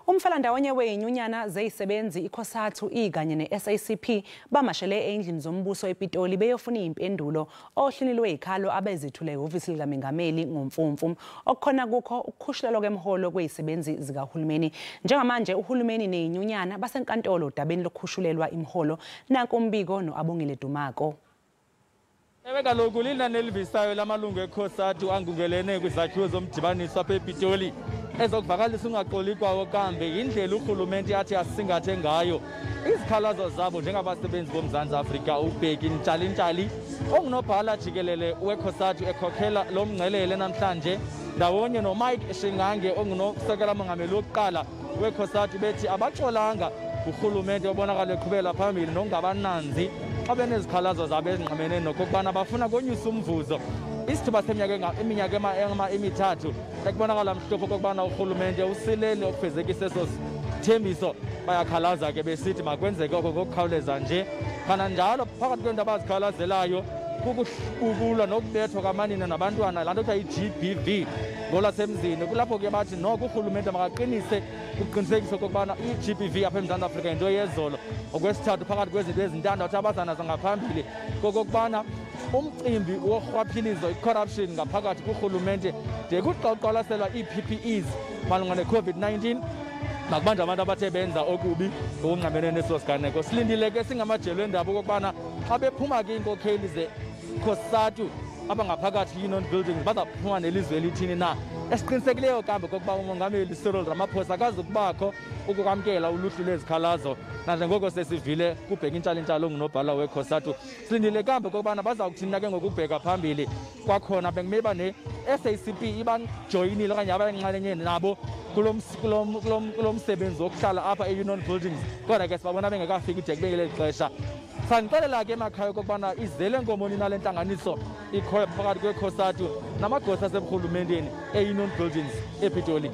Umfelandawonye weyinyunyana zeyisebenzi iCOSATU ikanye ne-SACP bamashele endlini zombuso ePitoli beyofuna impendulo ohlwini lwezikhalo abezithule ehhovisi likaMengameli ngoMfumfu. Okukhona kukho ukukhushulelwa kwemiholo kwezisebenzi zikahulumeni. Njengamanje uhulumeni neyinyunyana basenkantolo odabeni lokukhushulelwa imiholo. Nanku umbiko no-Abongile Dumako. Ewe kaloku linani elivisayo lamalungu eCOSATU angungelene kwizakhiwo zomdibaniso apha ePitoli ezokuvakalisa ungaxoli kwawo kambe yindlela urhulumente athi asingathe ngayo izikhalazo zabo njengabasebenzi boMzantsi Afrika. UBheki Ntshalintshali ongunobhala jikelele weCOSATU ekhokhela lo mngcelele namhlanje ndawonye noMike Shingange ongunosekela mongameli wokuqala weCOSATU bethi abaxolanga urhulumente obonakala eqhubela phambili nokungabananzi xa benezikhalazo zabo ezingqamene nokokubana bafuna konyusa umvuzo isithuba seminyaka iminyaka emithathu ekubonakala mhlophe okokubana urhulumente usilele ukufezekisa eso sithembiso. Bayakhalaza ke besithi makwenzeke oko ngokukhawuleza nje. Kananjalo phakathi kweento abazikhalazelayo kukubukulwa nokubethwa kwamanina nabantwana, laa nto kuthiwa yi-GBV ngolwasemzini. Kulapho ke bathi noko urhulumente makaqinise ukuqinisekisa okokubana i-GBV apha eMzantsi Afrika yinto yezolo. Okwesithathu phakathi kwezinto ezintandathu abazanazo ngaphambili kokokubana umcimbi worhwaphilizo i-corruption ngaphakathi kurhulumente de kuqwalaselwa ii-PPEs malunga ne-COVID-19 nakubanjwa abantu abathe benza okubi ngokungqamene neso siganeko. Silindile ke singamajelo endaba okokubana xa bephuma ke iinkokheli ze-COSATU abangaphakathi Union Buildings bazaphuma nelizwe elithini na. Esiqinisekileyo kambe kokuba umongameli Cyril Ramaphosa akazukubakho ukukwamkela uluhlu lwezikhalazo nanjengoko sesivile kuBheki Ntshalintshali ongunobhala weCOSATU. Silindile kambe kokubana baza kuthini na ke ngokubheka phambili. Kwakhona bekumele uba ne-SACP ibajoyinile okanye abayinxalenye nabo kulo msebenzi wokuhlala apha e-Union Buildings, kodwa ke sibabona bengekafiki de kube ngeli xesha. Sandixelela ke emakhaya okokubana izele nkomoni nale ntlanganiso ikhoyo phakathi kweCOSATU namagosa aseburhulumenteni e-Union Buildings ePitoli.